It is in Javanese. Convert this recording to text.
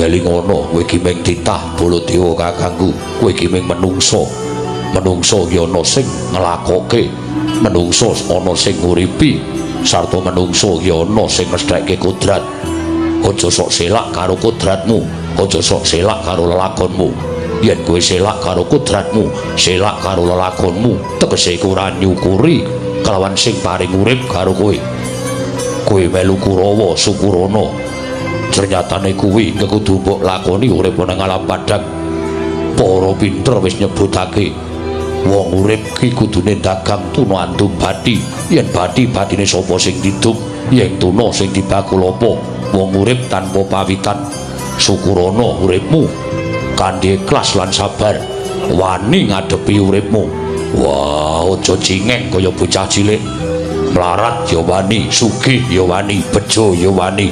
Ngelingono, kowe iki ming titah Baladewa kakangku, kowe iki ming menungso. Menungso ki ana sing nglakoke, menungso ana sing nguripi, sarta menungso ki ana sing mestheke kodrat. Aja sok selak karo kodratmu, aja sok selak karo lelakonmu. Yen kowe selak karo kodratmu, selak karo lelakonmu, tegese kowe ora nyukuri kelawan sing paring urip karo kowe. Kowe melu Kurawa, syukurana. Ternyatane kuwi kudu mbok lakoni urip nang alam padhang. Para pinter wis nyebutake wong urip ki kudune dagang tuna andum bathi. Yen bathi bathine sapa sing didum, yen tuna sing dibakul apa? Wong urip tanpa pawitan. Syukurana uripmu kanthi ikhlas lan sabar, wani ngadepi uripmu. Wah, aja cingeng kaya bocah cilik. Mlarat ya wani, sugih ya wani, bejo ya wani.